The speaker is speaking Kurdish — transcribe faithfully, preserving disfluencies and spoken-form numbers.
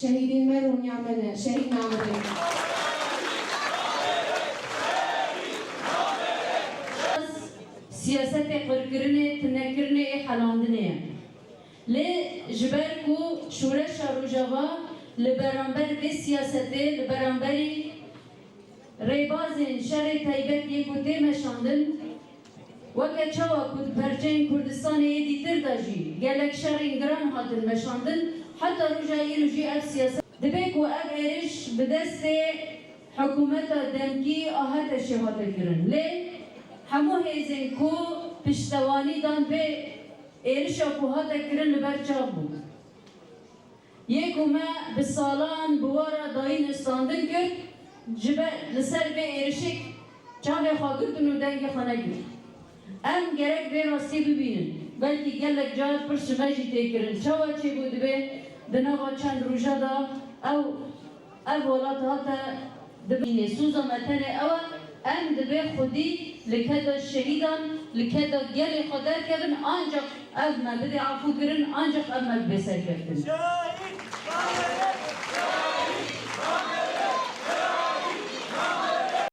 Şehîdên me rûniya me ne, şehîd nabin. Siyasetê qirkirinê, tinekirinê ê helandinê ye. Lê ji ber ku şoreşa Rojava li beramber vê siyasetê, li beramberî rêbazên şerê taybet yê ku tê meşandin, weke çawa ku di perçeyên Kurdistanê yê dîtir de jî gelek şerên giran hatin meşandin, heta roja îro jî ev siyaset dibe ku ev êriş bi destê hikûmeta demkî a HTŞ'ê hate kirin. Lê hemû hêzên ku piştewanî dan vê êrişa ku hate kirin li ber çav bû. Yê ku me bi salan bi we re dayîn û standin kir, ji ber li ser vê êrişik çavê xwe girtin û dengê xwe nekir. Em gerek vê rastî bibînin. Belkî gelek car pirs ji me jî tê kirin. Çawa çêbû dibe di nava çend roja de ew, ev welat hate dibîne? Sûza me tenê ew e, em dibê xwedî li keda şehîdan, li keda gelê xwe derkevin, ancaq ev me bidê afûkirin, ancaq ev me bibê serkeftin.